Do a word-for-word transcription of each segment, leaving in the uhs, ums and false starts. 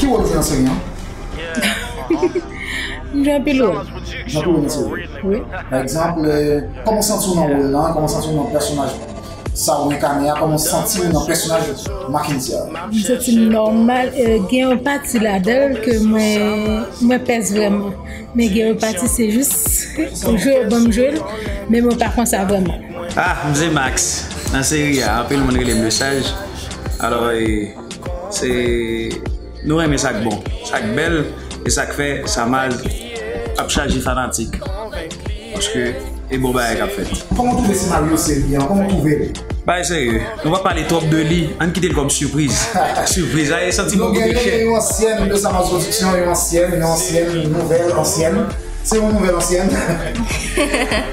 Ki wòl ou jwe nan seri an? M jwe anpil wòl. Nan ki wòl nan seri? Wi. Pa egzanp, eh, kòman w santi w nan wòl lan? Kòman w santi w nan pèsonaj sa ou enkane a? Kòman w santi w nan pèsonaj Mackenzie a? M santi m nòmal. Eh, gen yon pati ladan l ke mwen, mwen pès vrèman. Men gen yon pati se jis jwe yo ban m jwe l, men mwen pa konsa vrèman. Ah, m se Max. Nan seri a, anpil moun rele m le saj. Alò, e, se, nou renmen sa k bon, sa k bèl, e sa k fè Samaz ap chaje fanatik. Paske e bon bagay k ap fèt. Kòman w twouve senaryo seri an? Kòman w twouve l? Bagay serye. Nou pa pale twòp de li. Ann kite l kòm sipriz. Sipriz. Ay, santi m gen yon ansyèn de Samaz Production, yon ansyèn, yon ansyèn, nouvèl, ansyèn. Se yon nouvèl ansyèn.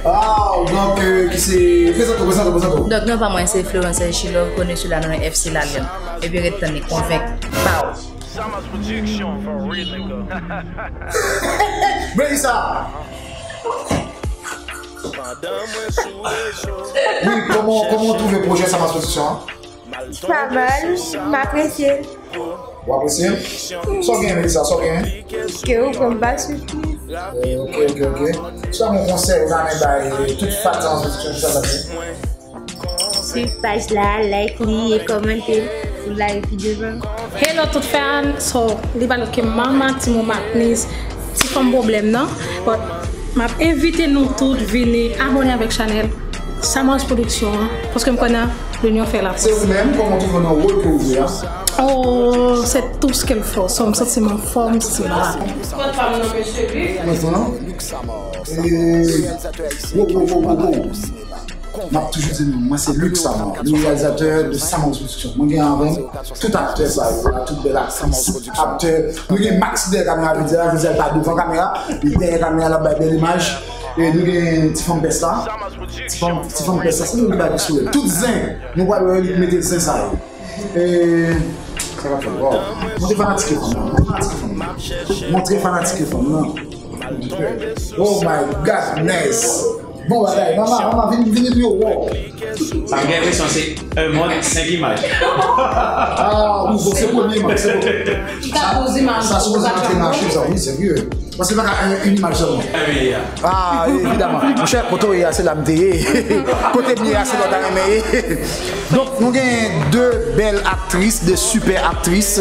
Ah, donk, euh, ki se, prezante w, prezante w, prezante w. Donk, non pa mwen, se Florence Chilov, koni sou la non F C Lalyon. Epi ret tann li, konvenk. Pow! Samaz Production, for real, nigga. Melissa! Wi, kòman, kòman w twouve pwojè Samaz Production an? Pa mal, m apresye l. Ou apresye l? Sa w gen, Melissa, sa w gen? Ke ou konn pa sipriz. Eh, ok, ok, ok. Sa yon konsèy ou ta renmen bay tout fan Samaz Production ki sa sa gen? Swiv paj la, like li e kòmante pou l ale pi devan. Hello tout fan, so li pa lòt ke Mama Timo Matnis, ti fanm pwoblèm nan. But m ap envite nou tout vini abòne avèk chanèl Samaz Production an, paske m konnen l'union fait la force. Se ou menm, kòman w twouve w nan wòl ke w jwe a? Oh, c'est tout ce qu'il faut. So, m santi m anfòm, m santi m la. Kòd pa m nan mesye Luc. Mwen, non? Eh, wo, wo, wo, wo, wo. M ap toujou di nou, mwen se Luc Samar, le réalisateur de Samar Production. Mwen gen avè m tout aktè sa yo la, tout bèl aktris, aktè. Nou gen Max dèyè kamera, jodi a, jodi a l pa devan kamera, li dèyè kamera, l ap bay bèl imaj. E nou gen ti fanm pès la. Ti fanm, ti fanm pès la, se nou ki bay li soulèv. Tout zen, nou pral wè li mete zen sa yo. E, sa k ap fèt? Waw. Montre fanatik yo fanm nan. Montre fanatik yo fanm nan. Montre fanatik yo fanm nan. Oh my God, nice. Bon bagay. Mama, mama, vini, vini pou yo wè w. Sa m gen enpresyon se un monde, senk imaj. Ah, wi, bon, se premye imaj, se bon. Sa, sa sipoze antre nan achiv sa, wi, serye. Paske pa ka, euh, yon imaj sèlman. Ah, evidaman. Monchè, kote w ye a, se la m te ye. Kote m ye a, se la w ta renmen ye. Donk, nou gen de bèl aktris, de super aktris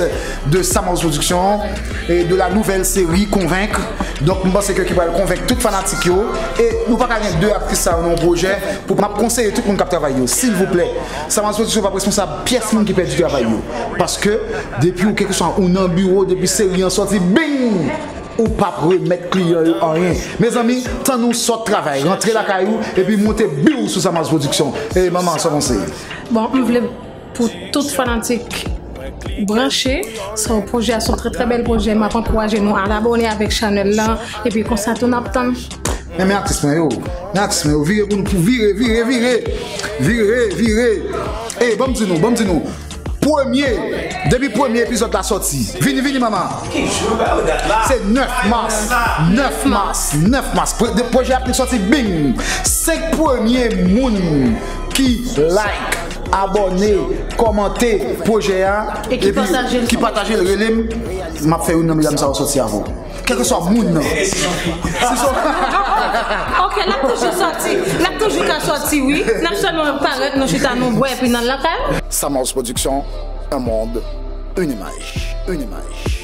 de Samar Production, e de la nouvelle série Konvenk. Donk, m panse ke ki pral konvenk tout fanatik yo. E nou pa ka gen de aktris sa yo nan yon pwojè. Pou m ap konseye tout moun k ap travay yo, silvouplè, Samar Production p ap responsab pyès moun ki pèdi travay yo. Paske, depi ou, kèlkeswa ou nan biwo, depi seri an sòti, bing! Ou p ap remèt kliyan yo anyen. Mezanmi, tann ou sòt travay, rantre lakay ou, epi monte biw sou Samaz Production. E manman, sa w panse? Bon, m vle pou tout fanatik branche, so pwojè a se yon trè, trè bèl pwojè. M ap ankouraje nou al abòne avèk chanèl lan, epi konsa tou n ap tann. Men, men aktris mwen yo, men aktris mwen yo, vire pou nou, pou vire, vire, vire, vire, vire. E, ban m di nou, ban m di nou, premye, depi premye epizòd la sòti, vini, vini, mama. Ki jou ba yo dat la? Se nèf mas, nèf mas, nèf mas. Pre-, de-, pwojè a ap sòti, bing! Senk premye moun ki like, abòne, kòmante pwojè a, e ki epi pataje l, ki pataje l, rele m, m ap fè youn nan medam sa yo sòti avè w. Kèlkeswa moun nan. Si se Ok, l ap toujou sòti. L ap toujou ka sòti, wi. N ap sèlman parèt, nou chita, nou bwè, epi n al lakay. Samaz Production, un monde, une image, une image.